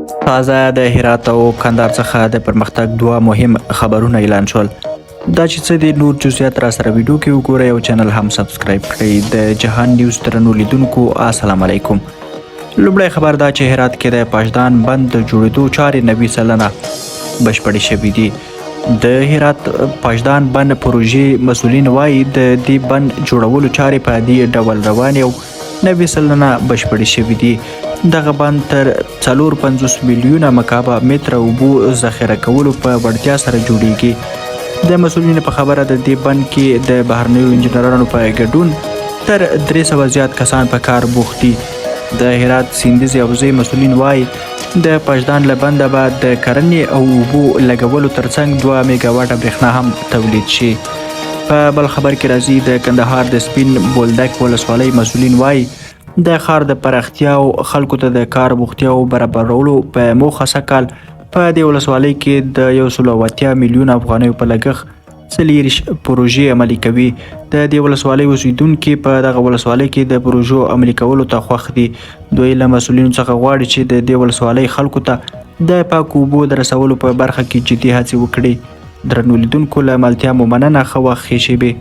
تازه د هرات او کندهار څخه د پرمختګ دوه مهم خبرونه اعلان شول. دا چې څه دي، نور جزئیات را سره ویډیو کې وګورئ او چینل هم سبسکرایب کړئ. د جهان نیوز درنو لیدونکو، السلام علیکم. لومړی خبر دا چې هرات کې د پاشدان بند د جوړېدو چارې 90% بشپړې شوې دي. د هرات پاشدان بند پروژې مسولین وایي، د دې بند جوړولو چارې په دې ډول روانې او 90% بشپړې شوې دي. دغه بند تر 54 میلیونه مکعبه متره اوبو ذخیره کولو په وړتیا سره جوړیږي. د مسولینو په خبره، د دې بند کې د بهرنیو انجنیرانو په ګډون تر 300 زیات کسان په کار بوخت دي. د هرات سیندیزې حوزې مسولین وایي، د پشدان له بنده به د کرنې او اوبو لګولو ترڅنګ 2 میګاواټه برېښنا هم تولید شي. په بل خبر کې راځي، د کندهار د سپین بولدک ولسوالۍ مسولین وایي، د ښار د پراختیا او خلکو ته د کار بوختیاو برابرولو په موخه سږکال په دې ولسوالۍ کې د 180 میلیون افغانیو په لګښت 24 پروژې عملي کوي. د دې ولسوالۍ اوسیدونکي په دغه ولسوالۍ کې د پروژو عملي کولو ته خوښ دي. دوی له مسولینو څخه غواړي چې د دې ولسوالۍ خلکو ته د پاکو اوبو د رسولو په برخه کې جدي هڅې وکړي. درنو لیدونکو، له ملتیا مو مننه. ښه وخت، ښې شېبې.